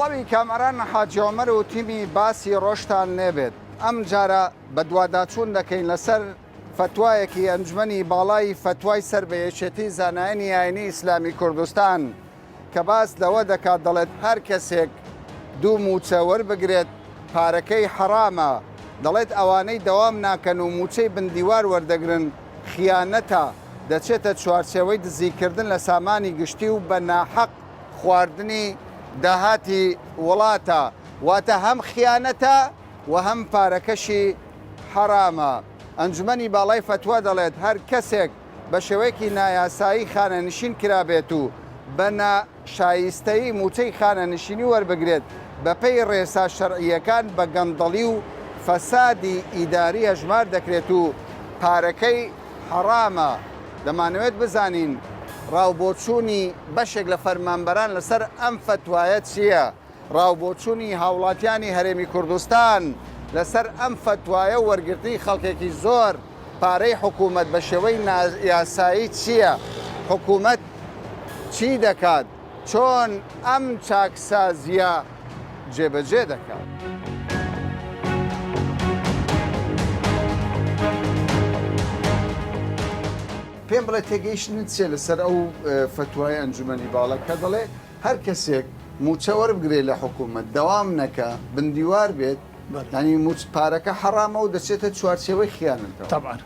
سڵاوی کامەران حاجی عومەر و تیمی باسی ڕۆژتان لێبێت ئەمجارە بەدواداچوون دەکەین لەسەر فەتوایەکی ئەنجومەنی باڵای فەتوای سەر بە یەکێتی زانایانی ئاینی ئیسلامی کوردستان کە باس لەوە دەکات دەڵێت هەر کەسێک دوو مووچە وەربگرێت پارەکەی حەرامە، دەڵێت ئەوانەی دەوام ناکەن و مووچەی بن دیوار وەردەگرن خیانەتە، دەچێتە چوارچێوەی دزیکردن لە سامانی گشتی و بە ناحەق خواردنی داهاتی وڵاتە، واتە هەم خیانەتە و هەم پارەکەشی حەرامە. ئەنجومەنی باڵای فەتوا دەڵێت هەر کەسێک بە شێوەیەکی نایاسایی خانەنشین کرابێت و بە نا شایستەیی مووچەی خانەنشینی وەربگرێت، بەپێی ڕێسا شەرعییەکان بە گەندەڵی و فەسادی ئیداری هەژمار دەکرێت و پارەکەی حەڕامە. دەمانەوێت بزانین ڕاوبۆچوونی بەشێک لە فەرمانبەران لەسەر ئەم فەتوایە چییە؟ ڕاوبۆچوونی هاوڵاتیانی هەرێمی کوردستان لەسەر ئەم فەتوایە و وەرگرتنی خەڵکێکی زۆر پارەی حکوومەت بە شێوەی نایاسایی چییە؟ حکوومەت چی دەکات؟ چۆن ئەم چاکسازییە جێبەجێ دەکات؟ پێم بڵێ تێگەیشتنت چییە لەسەر ئەو فەتوای ئەنجومەنی باڵا کە دەڵێ هەر کەسێک مووچە وەربگرێت لە حکوومەت دەوام نەکا بندیوار بێت یانی مووچ پارەکە حەڕامە و دەچێتە چوارچێوەی خیانەتەوە. تەبعەن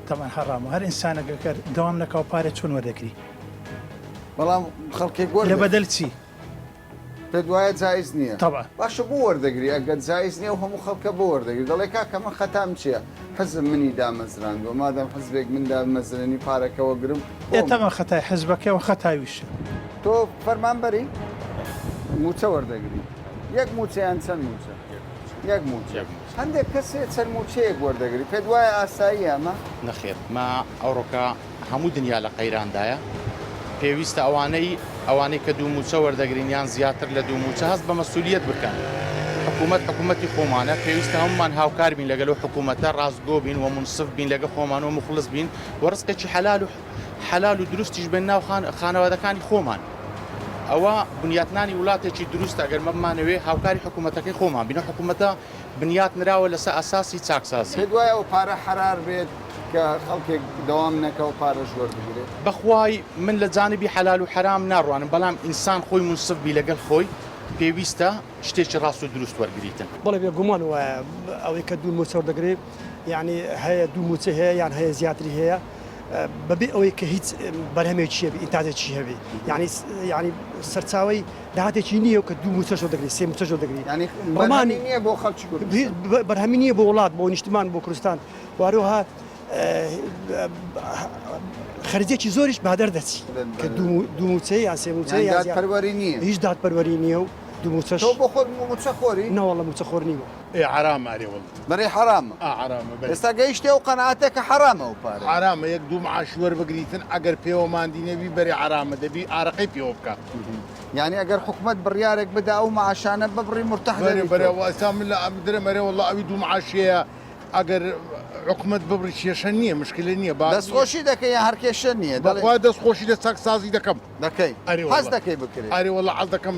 تەبعەن حەڕامە هەر ئینسانێک ئەگەر دەوام نەکا و پارە چۆن وەردەگری؟ بەڵام خەڵکێک وەردەگری. لە بەدەل چی؟ پێت وایە جائیز نییە؟ تەبعەن. باشە بۆ وەردەگری ئەگەر جائیز نییە ئەو هەموو خەڵکە بۆ وەردەگری؟ دەڵێ کاکە من خەتام چییە؟ حزب منی دامەزراندووە مادام حزبێک من دامەزرێنی پارەکە وەگرم ئێ تەبعەن خەتای حزبەکەیە و خەتای ویشە. تۆ فەرمانبەری؟ مووچە وەردەگری؟ یەک مووچە یان چەند مووچە؟ یەک مووچە. هەندێک کەس هەیە چەند مووچەیەک وەردەگری، پێت وایە ئاساییە ئەمە؟ نەخێر مە ئەوڕۆکە هەموو دنیا لە قەیراندایە پێویستە ئەوانەی ئەوانەی کە دوو مووچە وەردەگرین یان زیاتر لە دوو مووچە هەست بە مەسولیەت بکەن حکوومەت حکوومەتی خۆمانە پێویستە هەموومان هاوکار بین لەگەل و حکوومەتە ڕاستگۆ بین و مونسف بین لەگە خۆمان و مخلص بین و ڕزقێکی حەلال و حەلال و دروستیش بێن ناو خانەوادەکانی خۆمان ئەوە بنیاتنانی وڵاتێکی دروستە ئەگەر مەبمانەوێ هاوکاری حکوومەتەکەی خۆمان بین حکوومەتە بنیات نراوە لەسە ئەساسی چاکسازی. پێت وایە ئەو پارە حەرار بێت کە خەڵکێک دەوام نەکا و پارەش وەربگرێ؟ بەخوای من لە جانبی حەلال و حەرام ناڕوانم بەڵام ئینسان خۆی مونسف بی لەگەل خۆی پێویستە شتێکی ڕاست و دروست وەرگریتن. بەڵێ بێ گومان وایە ئەوەی کە دوو موچە وەردەگرێ یانی هەیە دوو موچەی هەیە یان هەیە زیاتری هەیە بەبێ ئەوەی کە هیچ بەرهەمێکی هەبی ئینتاجێکی هەبی یانی یانی سەرچاوەی داهاتێکی نییە و کە دوو موچەش وەردەگری سێ موچەش وەردەگری یانی بەرهەمی نییە بۆ خەڵکی کوردستان بەرهەمی نییە بۆ وڵات بۆ نیشتمان بۆ کوردستان واروها خەرجێکی زۆریش بەهدەر دەچی کە دوو موچە یان سێ موچە یان دادپەروەری نییە هیچ دادپەروەری نییە و دوو موچەش تۆ بۆ خۆت موچە خۆری نەوەڵە موچە خۆر نیمە ئێ عەرامە ئەرێ وەڵا. بەرێ حەرامە. ئا عەرامە بەرێ. ئێستا گەیشتی ئەو قەناعەتە کە حەرامە ئەو پارەیە. عەرامە یەک دوو معاشی وەربگریتن ئەگەر پێوە ماندی نەبی بەرێ عەرامە دەبی ئارەقەی پێوە بکا. یانی ئەگەر حکومەت بڕیارێک بدا ئەو معاشانە ببڕی مورتاح بەرێ دەبی بەرێ تۆ. وە ئێستا من لە درێم ئەرێ وەڵا ئەوی دوو معاشیەیە ئەگەر حکومەت ببڕی کێشە نییە مشکلە نییە با. دەستخۆشی دەکەی یان هەر کێشە نییە دەڵێ. بەخوا دەستخۆشی لە چاکسازی دەکەم. دەکەی. ئەرێ حەز وەڵا. دەکەی بکرێ. ئەرێ وەڵا حەز دەکەم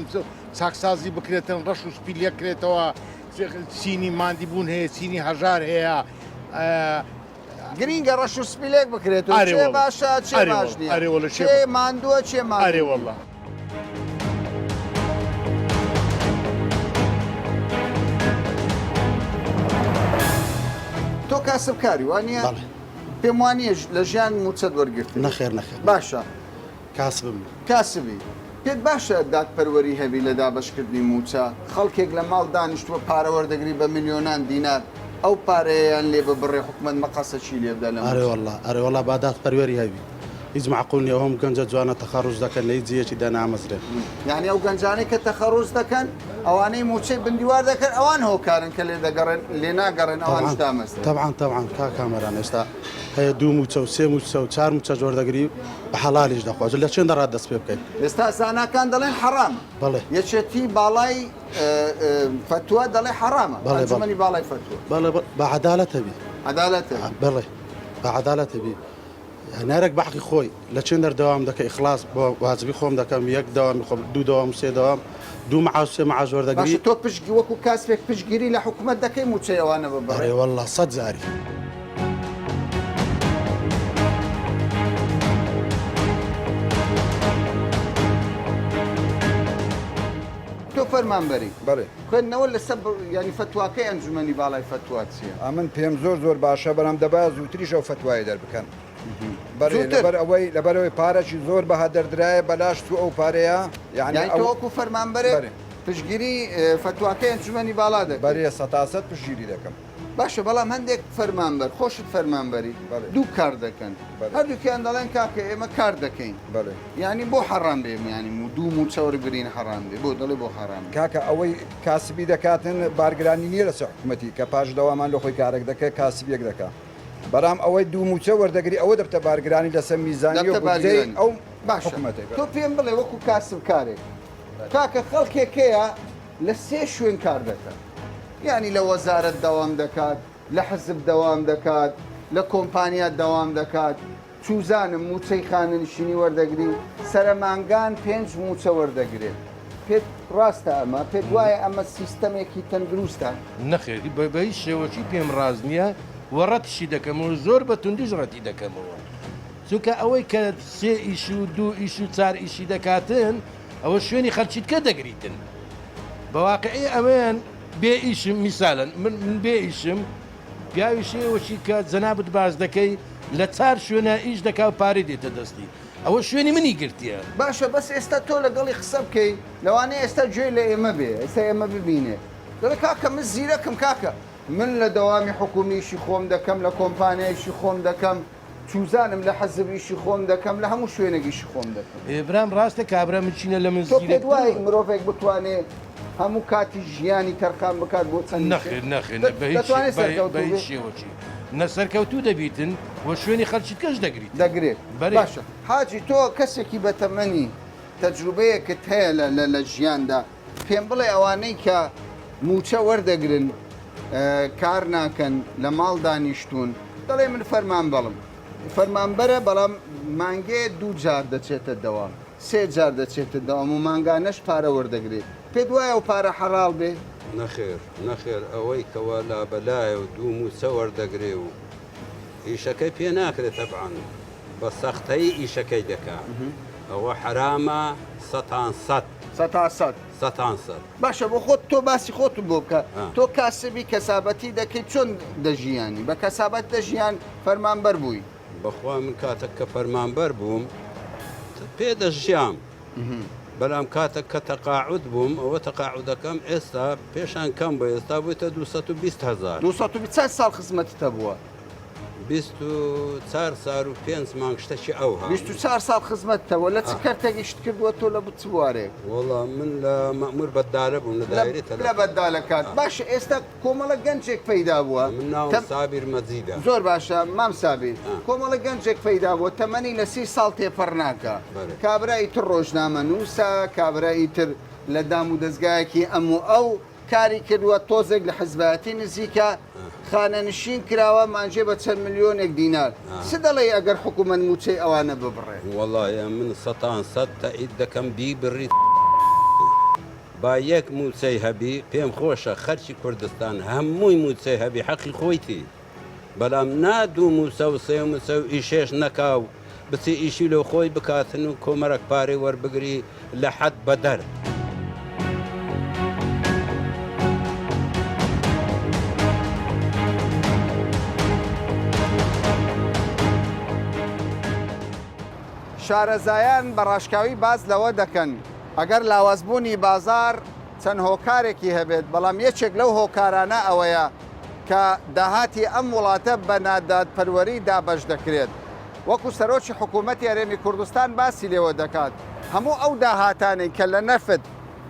چاکسازی بکرێتن ڕەش و سپی لێک کرێتەوە. چینی ماندی بوون هەیە چینی هەژار هەیە. گرینگە ڕەش و سپی لێک بکرێت و چێ باشە چێ باش نییە چێ ماندووە چێ ماندوو ئەرێ واللە. تۆ کاسبکاری وا نییە؟ پێم وا نییە لە ژیان مووچەت وەرگرتبێ. نەخێر نەخێر. باشە کاسبم. کاسبی. پێت باشە دادپەروەری هەبی لە دابەشکردنی مووچە؟ خەڵکێک لە ماڵ دانیشتووە پارە وەردەگری بە ملیۆنان دینار، ئەو پارەیەیان لێ ببڕێ حکومەت مەقەسەکی لێ بدا لە ئەرێ مووچە. وەڵا ئەرێ وەڵا با دادپەروەری هەبی. هیچ مەعقول نیە ئەو هەموو گەنجە جوانە تەخەڕوج دەکەن لە هیچ جێیەکی دانامەزرێن. یانی ئەو گەنجانەی کە تەخەڕوج دەکەن ئەوانەی مووچەی بندیوار دەکەن ئەوان هۆکارن کە لێ دەگەڕێن لێ ناگەڕێن ئەوانیش تەبعەن دامەزرێن. تەبعەن تەبعەن کاک کامەران ئێستا هەیە دوو مووچە و سێ مووچە و چار مووچەش وەردەگری بە حەڵالیش دەخوا جا لە چێندە ڕا دەست پێ بکەین. ئێستا زاناکان دەڵێن حەڕامە. بەڵێ. یەکێتی باڵای فەتوا دەڵێ حەڕامە. بەڵێ بەڵێ. ئەنجومەنی باڵای فەتوا. بەڵێ بە عەدالەت هەبی. عەدالەت هەبی. بەڵێ بە عەدالەت هەبی. نارێک بە حەقی خۆی لە چێندەر دەوام دەکە ئیخلاص بۆ واجبی خۆم دەکەم یەک دەوامی خۆم دوو دەوام سێ دەوام دوو معاش سێ معاش وەردەگری. باشە تۆ پشتگی وەکو کاسپێک پشتگیری لە حکومەت دەکەی موچەی ئەوانە ببڕێ؟ ئەرێ واللە سەت جاری. تۆ فەرمانبەری؟ بەڵێ. خوێندنەوە لەسەر یانی فەتواکەی ئەنجومەنی باڵای فەتوا چیە؟ ئەمن پێم زۆر زۆر باشە بەڵام دەبا زووتریش ئەو فەتوایە دەربکەن. بەڵێ زووتر. لەبەر ئەوەی لەبەر ئەوەی پارەکی زۆر بە هەدەر درایە بەلاش چوو ئەو پارەیە یانی یانی تۆ ئەو وەکو فەرمانبەرێک بەرێ. پشتگیری فەتواکەی ئەنجومەنی باڵا دەکەی؟ بەرێ سەتاسەت پشتگیری دەکەم. باشە بەڵام هەندێک فەرمانبەر خۆشت فەرمانبەری بەڵێ. دوو کار دەکەن بەڵێ. هەردووکیان دەڵێن کاکە ئێمە کار دەکەین بەڵێ. یانی بۆ حەڕام بێ یانی دوو مووچە وەربگرین حەڕام بێ بۆ دەڵێ بۆ حەڕام بێ؟ کاکە ئەوەی کاسبی دەکاتن بارگرانی نیە لەسەر حکومەتی کە پاش دەوامان لۆ خۆی کارەک دەکە کاسبیەک دەکا بەرام ئەوەی دوو موچە وەردەگری ئەوە دەبتە بارگرانی لەسەر میزانی و دەبتە بودجەی بارگرانی ئەو باشە حکومەتەی تۆ پێم بڵێ وەکو کاسبکارێک کاکە خەڵکێک هەیە لە سێ شوێن کار دەکات یانی لە وەزارەت دەوام دەکات لە حزب دەوام دەکات لە کۆمپانیا دەوام دەکات چوزانم مووچەی خانەنشینی وەردەگری، سەرە مانگان پێنج مووچە وەردەگرێت. پێت ڕاستە ئەمە؟ پێت وایە ئەمە سیستەمێکی تەندروستە؟ نەخێر بە هیچ شێوەکی پێم ڕاست نییە و ڕەتیشی دەکەمەوە زۆر بە توندیش ڕەتی دەکەمەوە چونکە ئەوەی کە سێ ئیش و دوو ئیش و چار ئیشی دەکاتن ئەوە شوێنی خەلکی تکە دەگریتن بە واقعی ئەمەیان بێ ئیشم میسالەن من من بێ ئیشم پیاوی شێوەکی کە جەنابت باس دەکەی لە چار شوێنا ئیش دەکا و پارەی دێتە دەستی ئەوە شوێنی منی گرتیە. باشە بەس ئێستا تۆ لەگەڵی قسە بکەی لەوانەیە ئێستا گوێی لە ئێمە بێ ئێستا ئێمە ببینێ دەڵێ کاکە من زیرەکم کاکە من لە دەوامی حکومی ئیشی خۆم دەکەم لە کۆمپانیا ئیشی خۆم دەکەم چوزانم لە حزب ئیشی خۆم دەکەم لە هەموو شوێنێک ئیشی خۆم دەکەم. ئێ برام ڕاستە کابرا من چینە لە من تۆ پێت زیرەکترە. وایە مرۆڤێک بتوانێ هەموو کاتی ژیانی تەرخان بکات بۆ چەند ئیشێک؟ نەخێر نەخێر نە بە هیچ دەتوانێ بە سەرکەوتوو هیچ بێ؟ شێوەکی نە سەرکەوتوو دەبیتن و شوێنی خەلکی تکەش دەگریتن. دەگرێت. بەرێ. باشە حاجی تۆ کەسێکی بەتەمەنی تەجروبەیەکت هەیە لە لە لە ژیاندا پێم بڵێ ئەوانەی کە مووچە وەردەگرن کار ناکەن لە ماڵ دانیشتوون دەڵێ من فەرمانبەڵم فەرمانبەرە بەڵام مانگێ دوو جار دەچێتە دەوام سێ جار دەچێتە دەوام و مانگانەش پارە وەردەگرێت پێت وایە ئەو پارە حەڵاڵ بێ؟ نەخێر نەخێر ئەوەی کەوا لابەلایە و دوو مووچە وەردەگرێ و ئیشەکەی پێ ناکرێ تەبعەن بە سەختەیی ئیشەکەی دەکا ئەوە حەرامە سەتان سەت. سەتا سەت. سەتان سەت. باشە بۆ خۆت تۆ باسی خۆتم بۆ بکە تۆ کاسبی کەسابەتی دەکەی چۆن دەژیانی بە کەسابەت دەژیان فەرمانبەر بووی؟ بەخوا من کاتەک کە فەرمانبەر بووم پێ دەژیام بەلام کاتەک کە تەقاعود بووم ئەوە تەقاعودەکەم ئێستا پێشان کەم بوو ئێستا بوویتە 220 هەزار. 220 چەند ساڵ خزمەتت هەبووە؟ 24 سار و پێنج مانگ شتەکی ئەوها. 24 ساڵ خزمەتت هەبووە لە چ کەرتێک ئیشت کردووە تۆ لە چ بوارێک؟ وەڵا من لە مەئمور بەدالە بووم لە دایرەی تەلەفۆن. لە بەدالەکان باشە ئێستا کۆمەڵە گەنجێک پەیدا بووە. من ناوم سابیر مەجیدە. زۆر باشە مام سابیر کۆمەڵە گەنجێک پەیدا بووە تەمەنی لە سی ساڵ تێپەڕ ناکا کابرا ئیتر ڕۆژنامەنووسە کابرا ئیتر لە دام و دەزگایەکی ئەم و ئەو کاری کردووە تۆزێک لە حزبایەتی نزیکە خانەنشین کراوە مانجێ بە چەند ملیۆنێک دینار چ دەڵێی ئەگەر حکوومەت مووچەی ئەوانە ببڕێ؟ وەڵایە من سەتان سەت تەئید دەکەم بیبڕی با یەک مووچەی هەبی پێم خۆشە خەرکی کوردستان هەمووی مووچەی هەبی حەقی خۆیتی بەلام نا دوو مووچە و سێ مووچە و ئیشێش نەکا و بچی ئیشی لۆ خۆی بکاتن و کۆمەرەک پارەی وەربگری لە حەد بەدەر. شارەزایان بە ڕاشکاوی باس لەوە دەکەن، ئەگەر لاوازبوونی بازاڕ چەند هۆکارێکی هەبێت، بەڵام یەکێک لەو هۆکارانە ئەوەیە کە داهاتی ئەم وڵاتە بە نادادپەروەری دابەش دەکرێت. وەکو سەرۆکی حکوومەتی هەرێمی کوردستان باسی لێوە دەکات، هەموو ئەو داهاتانەی کە لە نەفت،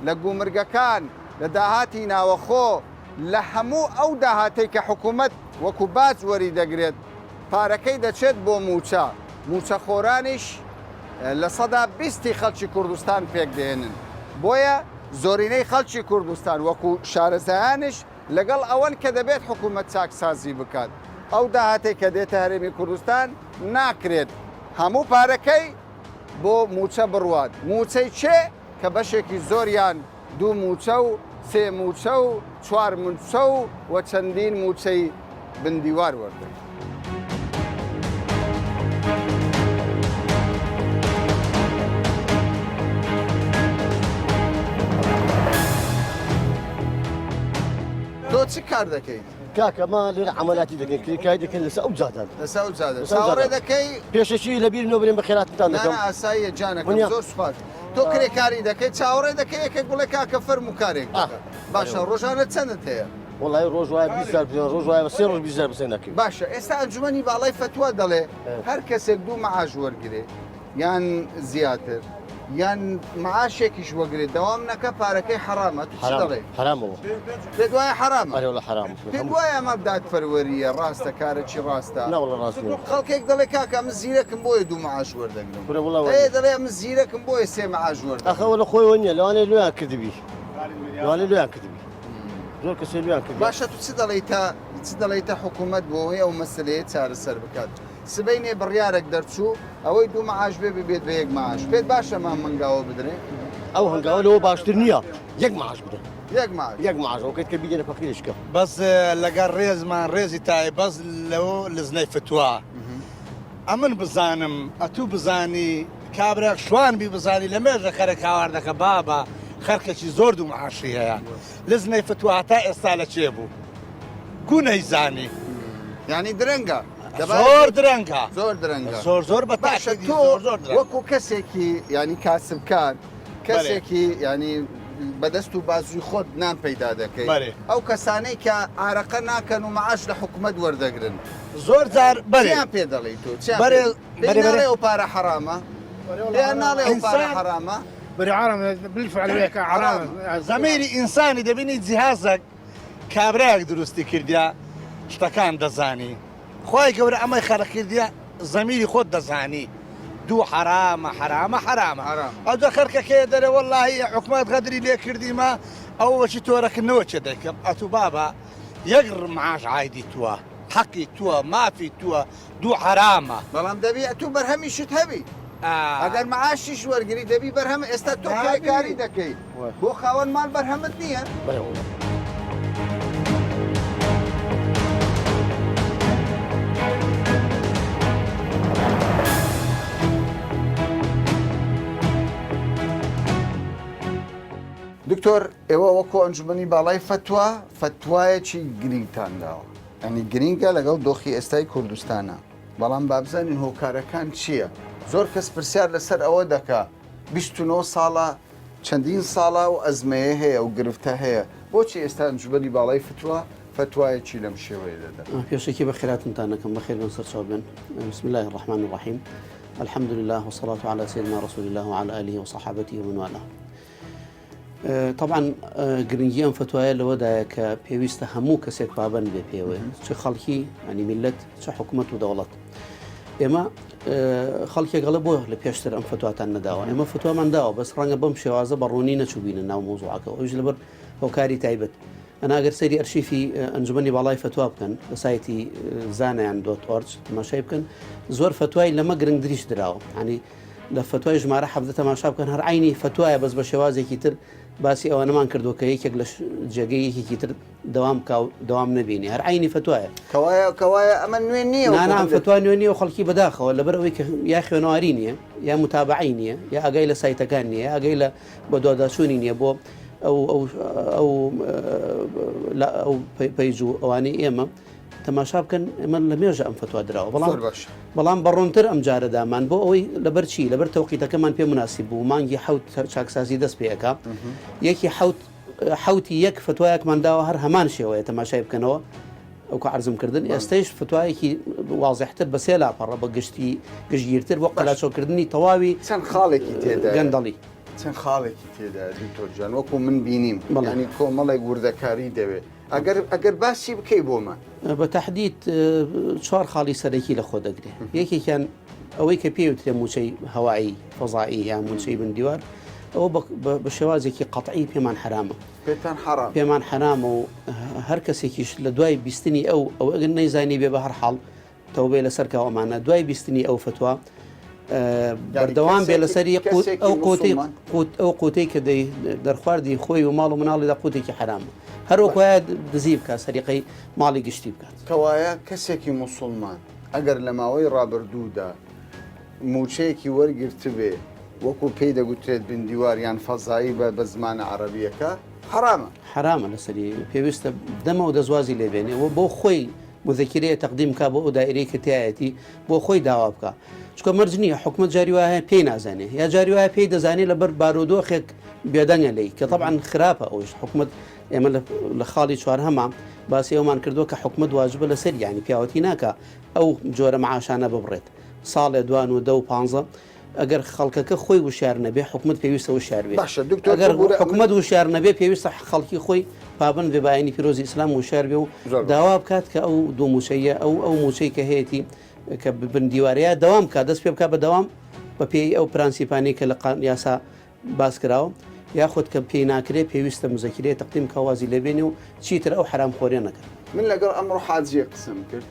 لە گومرگەکان، لە داهاتی ناوەخۆ، لە هەموو ئەو داهاتەی کە حکوومەت وەکو باج وەریدەگرێت، پارەکەی دەچێت بۆ مووچە، مووچەخۆرانیش 20% ی خەڵکی کوردستان پێکدەهێنن، بۆیە زۆرینەی خەڵکی کوردستان وەکو شارەزایانیش لەگەڵ ئەوەن کە دەبێت حکوومەت چاکسازی بکات، ئەو داهاتەی کە دێتە هەرێمی کوردستان ناکرێت. هەموو پارەکەی بۆ مووچە بڕوات، مووچەی کێ کە بەشێکی زۆریان دوو مووچە و سێ مووچە و چوار مووچە و و چەندین مووچەی بن دیوار وەردەگرن. تۆ چ کار دەکەیت؟ کاکە ما لێرە عەمەلاتی دەکەین کرێکاری دەکەین لەسەر ئەو جادان لەسەر ئەو جادە چاوەڕێ دەکەی پێشەکی لەبیر نۆ برێن بەخێراتتان دەکەم نا ئاساییە جانەکەم زۆر سوپاس تۆ کرێکاری دەکەی چاوەڕێ دەکەی یەکێک بڵێ کاکە فەرموو کارێک بکە باشە ڕۆژانە چەندت هەیە؟ وەڵای ڕۆژ وایە 20 هەزار بزێن ڕۆژ وایە سێ ڕۆژ 20 هەزار بزێن نەکەوی باشە ئێستا ئەنجومەنی باڵای فەتوا دەڵێ هەر کەسێک دوو مەعاش وەرگرێ یان زیاتر یان معاشێکیش وەگرێت دەوام نەکە پارەکەی حەرامە تو چ دەڵێی؟ حەرامەوە پێت وایە حەرامە؟ ئەرێ وەڵا حەرامە پێت وایە ئەمە دادپەروەرییە ڕاستە کارەکی ڕاستە؟ نا وەڵا ڕاست نییە خەڵکێک دەڵێ کاکە من زیرەکم بۆیە دوو معاش وەردەگرم کورە وەڵا وایە هەیە دەڵێ من زیرەکم بۆیە سێ معاش وەردەگرم ئەخە وەڵا خۆیەوە نییە لەوانەیە لۆیان کردبی لەوانەیە لۆیان کردبی زۆر کەسێ لۆیان کردبی باشە تو چ دەڵێیتە چ دەڵێیتە حکوومەت بۆ ئەوەی ئەو مەسەلەیە چارەسەر بکات؟ سبەینێ بڕیارەک دەرچوو ئەوەی دوو معاش بێ ببێت بە یەک معاش پێت باشە مام هەنگاوە بدرێ؟ ئەو هەنگاوە لەوە باشتر نییە یەک معاش بدەن. یەک معاش. یەک معاش ئەو کەیت کە بیدەنە فەقیرش کە. بەس لەگەر ڕێزمان ڕێزی تای بەس لەو لزنەی فتوا ئەمن بزانم ئەتوو بزانی کابرا شوان بی بزانی لە مێژە خەرک هاوار دەکە بابە خەرکەکی زۆر دوو معاشی هەیە لزنەی فتوا هەتا ئێستا لە چێ بوو کو نەیزانی یانی درەنگە. زۆر درەنگە زۆر درەنگە زۆر زۆر بە باشە تۆ وەکو کەسێکی ینی کاسبکار کەسێکی ینی بەدەست و بازوی خۆت نان پەیدا دەکەی ئەو کەسانەی کە ئارەقە ناکەن و معاش لە حکوومەت وەردەگرن زۆر جار بەریان پێ دەڵێی تۆ بەرێ ئەو پارە حرامە پێیان ناڵێ ئەو پارە حرامە زەمیری ئینسانی دەبینی جیهازێک کابرایەک دروستی کردیە شتەکان دەزانی خوای گەورە ئەمەی خەلق کردیە زەمیری خۆت دەزانی دوو حەرامە حەرامە حەرامە ئەوجا خەرکەکەیە دەرێ وەڵاهی حکومەت غەدری لێ کردیمە ئەو وەچی تۆرەکردنەوە چێ دەکەم ئەتوو بابە یەک معاش عایدی تووە حەقی تووە مافی تووە دوو حەرامە. بەڵام دەبی ئەتوو بەرهەمیشت هەبی ئەگەر معاشیش وەرگری دەبی بەرهەم ئێستا تۆ کرێکاری دەکەی بۆ خاوەن ماڵ بەرهەمت نییە؟ دکتۆر ئێوە وەکو ئەنجومەنی باڵای فەتوا فەتوایەکی گرنگتان داوە یانی گرینگە لەگەڵ دۆخی ئێستای کوردستانا، بەڵام با بزانین هۆکارەکان چییە؟ زۆر کەس پرسیار لەسەر ئەوە دەکا 29 ساڵە چەندین ساڵە ئەو ئەزمەیە هەیە ئەو گرفتە هەیە، بۆچی ئێستا ئەنجومەنی باڵای فتوا فەتوایەکی لەم شێوەیە دەدا؟ پێشەکی بەخێراتنتان ئەکەم بەخێر بێن سەرچاو بێن بسم اللە الرحمن الرحیم الحمد لله والصلاة على سيدنا رسول الله وعلى آله وصحابته ومن والاه تەبعەن گرنگی ئەم فتوایە لەوەدایە کە پێویستە هەموو کەسێک پابند بێ پێوەی چ خەڵکی ئەنی میلەت چ حکوومەت و دەوڵەت ئێمە خەڵکێک گەڵە بۆ لە پێشتر ئەم فتواتان نەداوە ئێمە فتوامان داوە بەس ڕەنگە بەم شێوازە بە ڕوونی نەچووبینە ناو مۆزوعەکە ئەوش لەبەر هۆکاری تایبەت ئەنا گەر سەیری ئەرشیفی ئەنجومەنی باڵای فتوا بکەن لە سایتی زانیان dot org تەماشای بکەن زۆر فتوای لەمە گرنگتریش دراوە ینی لە فەتوای ژمارە 17 تەماشا بکەن هەر عینی فەتوایە بەس بە شێوازێکی تر باسی ئەوانەمان کردووە کە یەکێک لە جێگەی یەکێکی تر دەوام بکا و دەوام نەبینی هەر عینی فەتوایە. کەوایە کەوایە ئەمە نوێ نییە نا نا ئەم فەتوا نوێ نییە و خەڵکی بەداخەوە لەبەر ئەوەی کە یا خوێنەواری نییە یا متابعەی نییە یا ئاگای لە سایتەکان نییە یا ئاگای لە بەدواداچوونی نییە بۆ ئەو ئەو ئەو ئەو page و ئەوانەی ئێمە تەماشا بکەن ئێمە لە مێژە ئەم فتوا دراوە بەڵام بەڵام بەڕوونتر ئەم جارە دامان بۆ ئەوەی لەبەر چی لەبەر تەوقیتەکەمان پێ مناسب بوو مانگی حوت چاکسازی دەست پێەکە یەکی حوت حوتی یەک فتوایەکمان داوە هەر هەمان شێوەیە تەماشای بکەنەوە ئەو کە عرضم کردن ئێستەیش فتوایەکی وازحتر بە سێ لاپەڕە بە گشتی گشتگیرتر بۆ قەلاچۆکردنی تەواوی چەند خاڵێکی تێدا گەندەڵی چەند خاڵێکی تێدا دکتۆر جان وەکو من بینیم ینی کۆمەڵێک وردەکاری دەوێت ئەگەر ئەگەر باسی بکەی بۆمان. بە تەحدید چوار خاڵی سەرەکی لە خۆ دەگرێ یەکێکیان ئەوەی کە پێی وترێ مووچەی هەوایی فەزایی یان مووچەی بن دیوار ئەوە بە شێوازێکی قەتعی پێمان حەرامە پێتان حەرام پێمان حەرامە و هەر کەسێکیش لە دوای بیستنی ئەو ئەو ئەگەر نەیزانی بێ بە هەر حاڵ تەوبەی لەسەر کا ئەمانە دوای بیستنی ئەو فتوا. بەردەوام بێ لەسەری ئەو قوتی ئەو قوتەی کە دەی دەرخواردی خۆی و ماڵ و مناڵی لە قوتێکی حرامە هەروەک وایە دزی بکات سەریقەی ماڵی گشتی بکات. کەوایە کەسێکی موسڵمان ئەگەر لە ماوەی ڕابردوودا مووچەیەکی وەرگرتبێ وەکو پێی دەگوترێت بندیوار یان فەزایی بە بە زمانە عەڕەبییەکە حەرامە. حەرامە لەسەری پێویستە دەمەو دەست وازی لێ بێنێ و بۆ خۆی موزەکیرەیە تەقدیم بکا بۆ ئەو دائیرەی کە تیایەتی بۆ خۆی داوا بکا چونکە مەرج نییە حکومەت جاری وایە هەیە پێی نازانێ یا جاری وایە پێی دەزانێ لەبەر بارودۆخێک بێدەنگە لێی کە تەبعەن خراپە ئەویش حکومەت ئێمە لە خاڵی چوارهەما باسی ئەومان کردووە کە حکومەت واجبە لەسەر یانی پیاوەتی ناکا ئەو جۆرە معاشانە ببڕێت ساڵێ دوان و دە و پانزە ئەگەر خەڵکەکە خۆی وشیار نەبێ حکومەت پێویستە وشیار بێ باشە دکتۆر ئەگەر ببورە ئەمن حکومەت وشیار نەبێ پێویستە خەڵکی خۆی پابەند بێ بە ئاینی پیرۆزی ئیسلام وشیار بێ و زۆر باشە. داوا بکات کە ئەو دوو موچەیە ئەو ئەو موچەی کە هەیەتی کە بن دیوارەیە دەوام بکات دەست پێ بکات بە دەوام بە پێی ئەو پرەنسیپانەی کە لە قان یاسا باس کراوە یاخود کە پێی ناکرێ پێویستە مزەکیرەیە تەقدیم بکا وازی لێ بێنێ و چیتر ئەو حەرام خۆریە نەکات. من لەگەڵ ئەمڕۆ حاجیەک قسەم کرد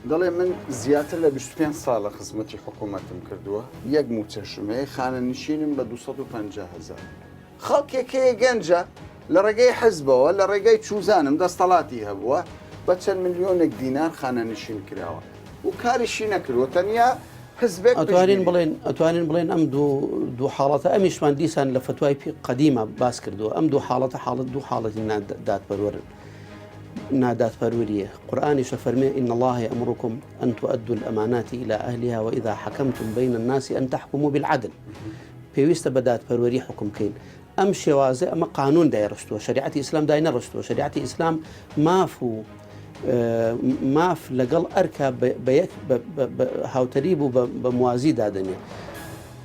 دەڵێ من زیاتر لە 25 ساڵە خزمەتی حکوومەتم کردووە یەک مووچەشم هەیە خانەنشینم بە 250 هەزار خەڵکێک هەیە گەنجە لە ڕێگەی حزبەوە لە ڕێگەی چوزانم دەستەڵاتی هەبووە بە چەند ملیۆنێک دینار خانەنشین کراوە و کاریشی نەکردووە تەنیا حزبێک ئەتوانین بڵێن ئەتوانین بڵێن ئەم دوو دوو حاڵەتە ئەمیشمان دیسان لە فتوای پی قەدیمە باس کردووە ئەم دوو حاڵەتە حاڵەت دوو حاڵەتی نادادپەروەرن نادادپەروەریە قورئانیشە فەرمێ إن الله يأمركم أن تؤدوا الأمانات إلى أهلها وإذا حكمتم بين الناس أن تحكموا بالعدل پێویستە بە دادپەروەری حکم بکەین ئەم شێوازە ئەمە قانون دایڕشتووە شەریعەتی ئیسلام داینەڕشتووە شەریعەتی ئیسلام ماف و ماف لەگەڵ ئەرکە بە یەک هاوتەریب و بە موازی دادەنێ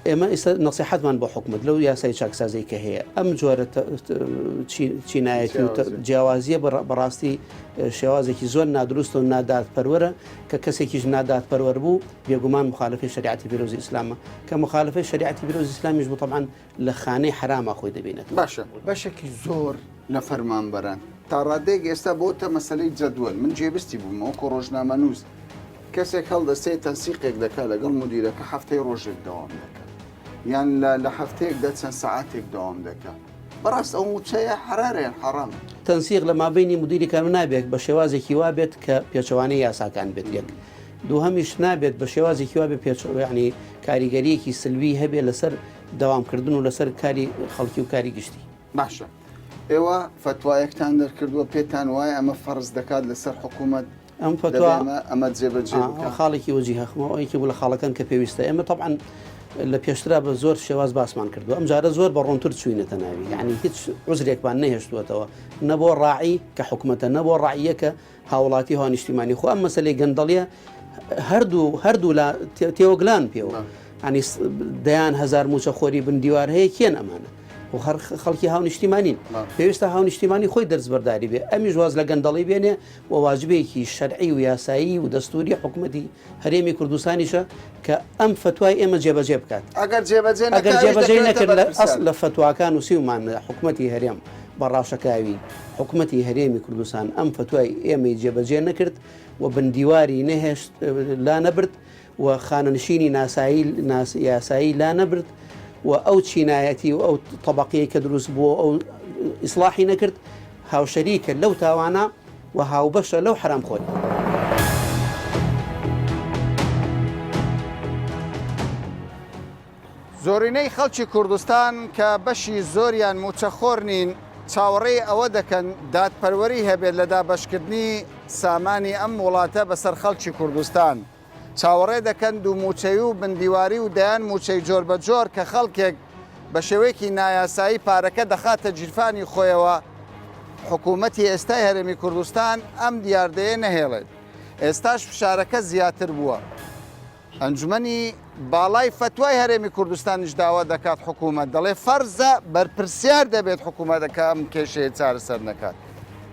ئێمە ئێستا نەسیحەتمان بۆ حکومت لەو یاسای چاکسازی کە هەیە ئەم جۆرە چینایەتی و جیاوازیە بەڕاستی شێوازێکی زۆر نادروست و نادادپەروەرە کە کەسێکیش نادادپەروەر بوو بێگومان مخالفەی شریعەتی پیرۆزی ئیسلامە کە مخالفەی شریعەتی پیرۆزی ئیسلامیش بوو تەبعەن لە خانەی حەراما خۆی دەبینێتەوە. باشە بەشێکی زۆر لە فەرمانبەران تا ڕادەیەک ئێستا بۆتە مەسەلەی جەدوەل، من جێبستی بووم وەکو ڕۆژنامەنووس کەسێک هەڵدەستێ تەنسیقێک دەکات لەگەڵ مودیرەکە هەفتەی ڕۆژێک دەوام دەکات یان لە لە هەفتەیەکدا چەند سەعاتێک دەوام دەکات بەڕاست ئەو مووچەیە حەرارە یان حەڕامە؟ تەنسیق لە مابەینی مودیری کارمەند نابێت بە شێوازێکی وا بێت کە پێچەوانەی یاساکان بێت یەک دووهەمیش نابێت بە شێوازێکی وا بێت پێچ یانی کاریگەرییەکی سلبی هەبێت لەسەر دەوامکردن و لەسەر کاری خەڵکی و کاری گشتی. باشە ئێوە فەتوایەکتان دەرکردووە پێتان وایە ئەمە فەرز دەکات لەسەر حکوومەت ئەم فەتوا ئەمە جێبەجێ بکات؟ خاڵێکی وەجیهە خمەوە یەکێک بوو لە خاڵەکان کە پێویستە ئێمە تەبعەن لە پێشترا بە زۆر شێواز باسمان کردووە ئەم جارە زۆر بە ڕوونتر چووینەتە ناوی یعنی هیچ عوزرێکمان نەهێشتووەتەوە نە بۆ ڕاعی کە حکومەتە نە بۆ ڕعیە کە هاوڵاتی هاونیشتیمانی خۆ ئەم مەسەلەی گەندەڵیە هەردوو هەردوو لا تێوەگلان پێوە ئەنی دەیان هەزار موچە خۆری بن دیوار هەیە کێن ئەمانە و هەر خەڵکی هاونیشتیمانین پێویستە هاونیشتیمانی خۆی دەرزبەرداری بێ ئەمیش واز لە گەندەڵی بێنێ و واجبێکی شەرعی و یاسایی و دەستوری حکوومەتی هەرێمی کوردستانیشە کە ئەم فتوای ئێمە جێبەجێ بکات ئەگەر جێبەجێ ئەگەر جێبەجێ نەکرد لە ئەس لە فتواکان و سیومان حکوومەتی هەرێم بە ڕاشەکاوی حکومەتی هەرێمی کوردستان ئەم فەتوای ئێمەی جێبەجێ نەکرد و بندیواری نەهێشت لانەبرد و خانەنشینی ناسایی یاسایی لانەبرد و ئەو چینایەتی و ئەو تەبەقیەی کە دروست بووە ئەو ئیسلاحی نەکرد هاوشەریکە لەو تاوانە و هاوبەشە لەو حەرامخۆری. زۆرینەی خەڵکی کوردستان کە بەشی زۆریان مووچەخۆر نین، چاوەڕێی ئەوە دەکەن دادپەروەری هەبێت لە دابەشکردنی سامانی ئەم وڵاتە بەسەر خەڵکی کوردستان. چاوەڕێ دەکەن دوو مووچەیی و بندیواری و دەیان مووچەی جۆربەجۆر کە خەڵکێک بە شێوەیەکی نایاسایی پارەکە دەخاتە گیرفانی خۆیەوە، حکوومەتی ئێستای هەرێمی کوردستان ئەم دیاردەیە نەهێڵێت. ئێستاش فشارەکە زیاتر بووە. ئەنجومەنی باڵای فەتوای هەرێمی کوردستانیش داوا دەکات حکوومەت دەڵێ فەرزە بەرپرسیار دەبێت حکوومەتەکە ئەم کێشەیە چارەسەر نەکات.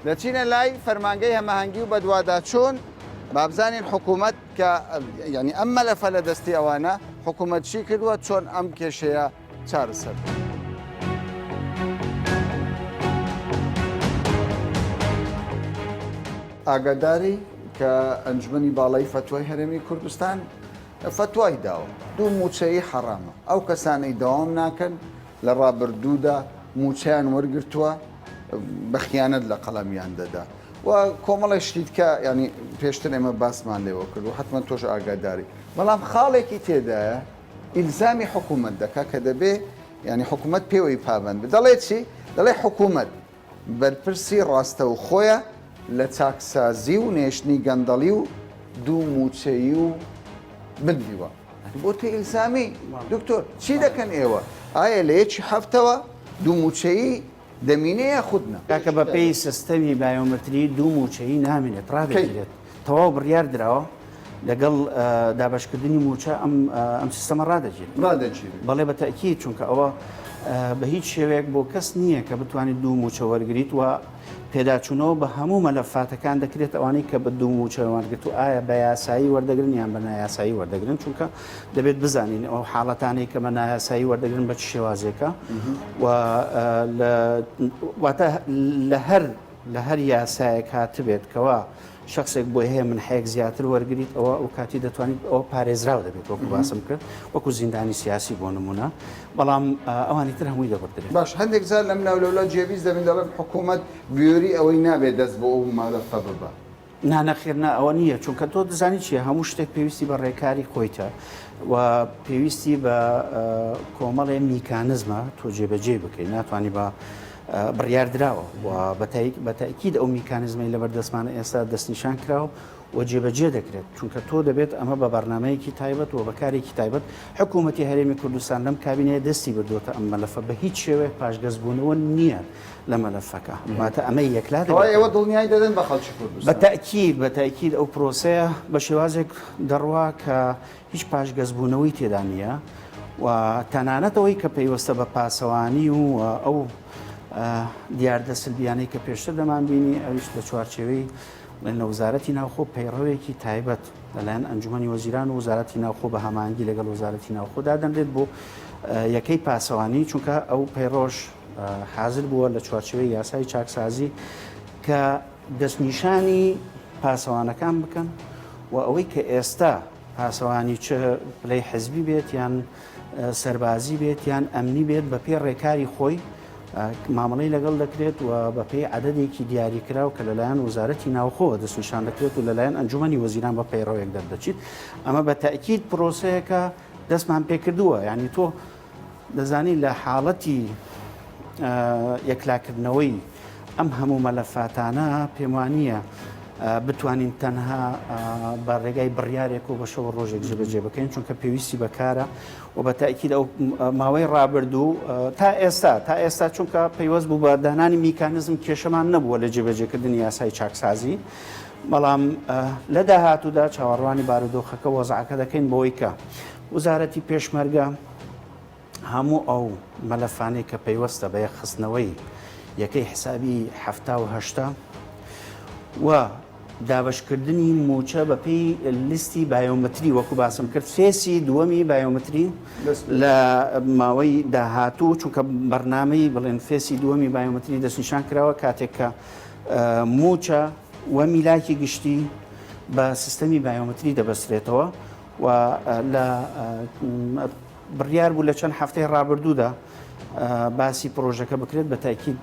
دەچینە لای فەرمانگەی هەماهەنگی و بەدواداچوون بابزانین حکوومەت کە یعنی ئەم مەلەفە لە دەستی ئەوانە حکوومەت چی کردووە چۆن ئەم کێشەیە چارەسەر بکات. ئاگاداری کە ئەنجومەنی باڵای فەتوای هەرێمی کوردستان. فەتوای داوە دوو مووچەیی حەڕامە ئەو کەسانەی دەوام ناکەن لە ڕابردوودا مووچەیان وەرگرتووە بە خیانەت لە قەڵەمیان دەدا و کۆمەڵێک شتی دیکە یانی پێشتر ئێمە باسمان لێوە کرد و حەتمەن تۆش ئاگاداری بەڵام خاڵێکی تێدایە ئیلزامی حکوومەت دەکا کە دەبێ یانی حکوومەت پێوەی پابەند بێ دەڵێ چی؟ دەڵێ حکوومەت بەرپرسی ڕاستەوخۆیە لە چاکسازی و نێشتنی گەندەڵی و دوو مووچەیی و بندیوە بۆتە ئیلزامی دکتۆر چی دەکەن ئێوە ئایا لە یەکی هەفتەوە دوو مووچەیی دەمینێ یاخود نا؟ کاکە بەپێی سیستەمی بایۆمەتری دوو مووچەیی نامێنێت ڕادەگیرێت تەواو بڕیار دراوە لەگەڵ دابەشکردنی مووچە ئەم ئەم سیستەمە ڕادەگیرێت ڕادەگیرێت بەڵێ بە تەئکید چونکە ئەوە بە هیچ شێوەیەک بۆ کەس نییە کە بتوانیت دوو مووچە وەرگریت و پێداچوونەوە بە هەموو مەلەفاتەکان دەکرێت ئەوانەی کە بە دوو مووچە وەرگرت و ئایا بە یاسایی وەردەگرن یان بە نایاسایی وەردەگرن چونکە دەبێت بزانین ئەو حاڵەتانەی کە بە نایاسایی وەردەگرن بە چ شێوازێکە و واتە لە هەر لە هەر یاسایەک هاتبێت کەوا شخصێک بۆی هەیە منحەیەک زیاتر وەرگریت ئەوە ئەو کاتی دەتوانیت ئەوە پارێزراو دەبێت وەکو باسم کرد وەکو زیندانی سیاسی بۆ نمونە بەڵام ئەوانی تر هەمووی دەبردرێت. باش هەندێک جار لەم لاو لەولا جێبیست دەبین دەڵێن حکوومەت بوێری ئەوەی نابێت دەست بۆ ئەو مەلەفە ببا. نا نەخێر نا ئەوە نییە چونکە تۆ دەزانی چیە هەموو شتێک پێویستی بە ڕێکاری خۆیتە و پێویستی بە کۆمەڵێ میکانزمە تۆ جێبەجێ بکەیت ناتوانانی بە بڕیار دراوە و بە تاکید ئەو میکانزمەی لەبەر دەستمانە ئێستا دەستنیشان کراوە و جێبەجێ دەکرێت چونکە تۆ دەبێت ئەمە بە بەرنمەیەکی تایبەت و بەکارێکی تایبەت حکوومەتتی هەرێمی کوردستان لەم کابینەیە دەستی بردووەتە ئەم مەلەفە بە هیچ شێوەیەک پاشگەزبوونەوە نییە لە مەلەفەکە واتە ئەمە یەکلا دەبێت. ئێوە دڵنیای دەدەن بە خەڵکی کوردستان؟ بە تەئکید، بە تەئکید ئەو پرۆسەیە بە شێوازێک دەڕوا کە هیچ پاشگەزبوونەوەی تێدا نییە و تەنانەت ئەوەی کە پەیوەستە بە پاسەوانی و ئەو دیاردە سلبیانەی کە پێشتر دەمانبینی ئەویش لە چوارچێوەی لە وەزارەتی ناوخۆ پەیڕەوێکی تایبەت لەلایەن ئەنجومەنی وەزیران و وەزارەتی ناوخۆ بە هەماهەنگی لەگەڵ وەزارەتی ناوخۆ دادەنرێت بۆ یەکەی پاسەوانی چونکە ئەو پەیڕەوەش حازر بووە لە چوارچێوەی یاسای چاکسازی کە دەستنیشانی پاسەوانەکان بکەن و ئەوەی کە ئێستا پاسەوانی چ پلەی حزبی بێت یان سەربازی بێت یان ئەمنی بێت بە پێی ڕێکاری خۆی مامەڵەی لەگەڵ دەکرێت و بە پێی عەدەدێکی دیاریکراو کە لەلایەن وەزارەتی ناوخۆوە دەستنیشان دەکرێت و لەلایەن ئەنجومەنی وەزیران بە پەیڕەوێک دەردەچیت ئەمە بە تەئکید پرۆسەیەکە دەستمان پێکردووە یعنی تۆ دەزانی لە حاڵەتی یەکلاکردنەوەی ئەم هەموو مەلەفاتانە پێم وانییە بتوانین تەنها بە ڕێگای بڕیارێک و بە شەو ڕۆژێک جێبەجێ بکەین چونکە پێویستی بەکارە و بە تاکید ئەو ماوەی ڕابردوو تا ئێستا تا ئێستا چونکە پەیوەست بوو بە دانانی میکانزم کێشەمان نەبووە لە جێبەجێکردنی یاسای چاکسازی بەڵام لە داهاتوودا چاوەڕوانی بارودۆخەکە وەزعەکە دەکەین بۆی کە وزارەتی پێشمەرگە هەموو ئەو مەلەفانەی کە پەیوەستە بە یەکخستنەوەی یەکەی حسابی 78 و دابەشکردنی مووچە بە پێی لیستی بایۆمەتری وەکو باسم کرد phase ی دووەمی بایۆمەتری لە ماوەی داهاتوو چونکە بەرنامەی بڵێن phase ی دووەمی بایۆمەتری دەستنیشان کراوە کاتێک کە مووچە و میلاکی گشتی بە سیستەمی بایۆمەتری دەبەسترێتەوە و لە بڕیار بوو لە چەند هەفتەی ڕابردوودا باسی پرۆژەکە بکرێت بە تاکید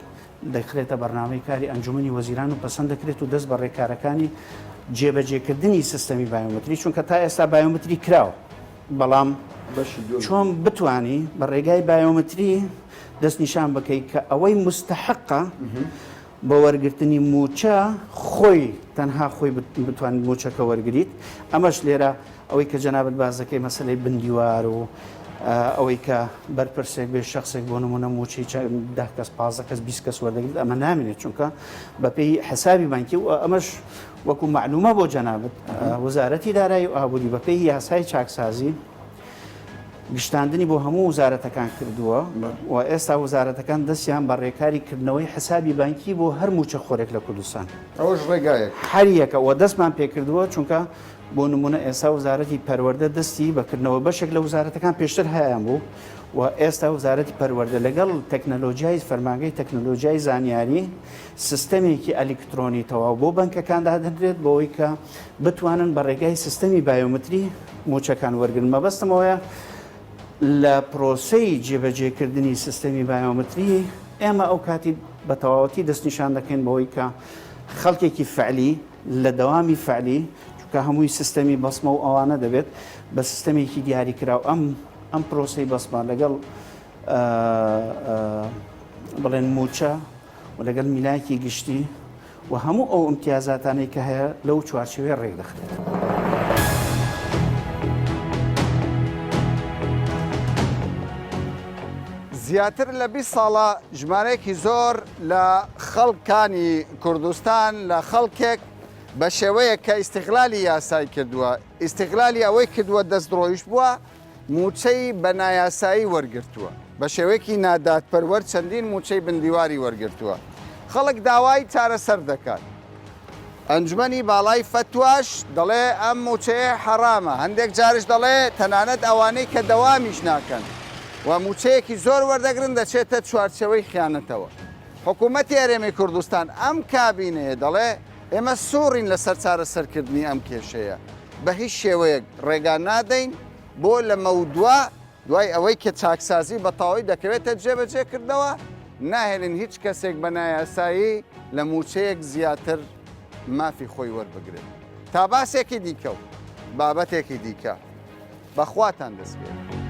دەخرێتە بەرنامەی کاری ئەنجومەنی وەزیران و پەسەند دەکرێت و دەست بە ڕێکارەکانی جێبەجێکردنی سیستەمی بایۆمەتری چونکە تا ئێستا بایۆمەتری کراوە بەڵام چۆن بتانی بە ڕێگای بایۆمەتری دەستنیشان بکەیت کە ئەوەی مستحقە بە وەرگرتنی مووچە خۆی تەنها خۆی بتوانیت مووچەکە وەرگریت ئەمەش لێرە ئەوەی کە جەنابت باس دەکەی مەسەلەی بندیوار و ئەوەی کە بەرپرسێک بێ شخصێک بۆ نمونە مووچەی ده کەس 15 کەس 20 کەس وەردەگرێت ئەمە نامێنێت چونکە بەپێی حسابی بانکی و ئەمەش وەکو معلومە بۆ جەنابت وەزارەتی دارایی و ئابووری بەپێی یاسای چاکسازی. گشتاندنی بۆ هەموو وزارەتەکان کردووە و ئێستا وزارەتەکان دەستیان بە ڕێکاری کردنەوەی حسابی بانکی بۆ هەر مووچەخۆرێک لە کوردستان. ئەوەش ڕێگایەک. هەر یەکە و دەستمان پێکردووە، چونکە بۆ نموونە ئێستا وزارەتی پەروەردە دەستی بە کردنەوە بەشێک لە وزارەتەکان پێشتر هەیان بوو و ئێستا وزارەتی پەروەردە لەگەڵ تەکنەلۆجیای فەرمانگەی تەکنەلۆجیای زانیاری سیستەمێکی ئەلیکترۆنی تەواو بۆ بەنکەکان دادەنرێت بۆ ئەوەی کە بتوانن بە ڕێگای سیستەمی بایۆمتری مووچەکان وەرگرن. مەبەستم ئەوەیە لە پرۆسەی جێبەجێکردنی سیستەمی بایۆمتری ئێمە ئەو کاتی بە تەواوەتی دەستنیشان دەکەین بەوەی کە خەڵکێکی فعلی لە دەوامی فعلی چونکە هەمووی سیستەمی بەسمە و ئەوانە دەبێت بە سیستەمێکی دیاریکراو ئەم ئەم پرۆسەی بەسمە لەگەڵ بڵێن مووچە و لەگەڵ میلاکی گشتی و هەموو ئەو ئیمتیازاتانەی کە هەیە لەو چوارچێوەیە ڕێکدەخرێت. زیاتر لە 20 ساڵە ژمارەیەکی زۆر لە خەڵکانی کوردستان لە خەڵکێک بە شێوەیەک کە ئیستغلالی یاسای کردووە ئیستغلالی ئەوەی کردووە دەست ڕۆیشت بووە مووچەی بە نایاسایی وەرگرتووە، بە شێوەیەکی نادادپەروەر چەندین مووچەی بندیواری وەرگرتووە. خەڵک داوای چارەسەر دەکات. ئەنجومەنی باڵای فەتواش دەڵێ ئەم مووچەیە حەرامە، هەندێک جاریش دەڵێ تەنانەت ئەوانەی کە دەوامیش ناکەن و مووچەیەکی زۆر وەردەگرن دەچێتە چوارچێوەی خیانەتەوە. حکوومەتی هەرێمی کوردستان ئەم کابینەیە دەڵێ ئێمە سوورین لەسەر چارەسەرکردنی ئەم کێشەیە، بە هیچ شێوەیەک ڕێگا نادەین بۆ لەمەودوا دوای ئەوەی کە چاکسازی بە تەواوی دەکەوێتە جێبەجێکردنەوە، ناهێلین هیچ کەسێک بە نایاسایی لە مووچەیەک زیاتر مافی خۆی وەربگرێت. تا باسێکی دیکە و بابەتێکی دیکە بە خواتان دەسپێرم.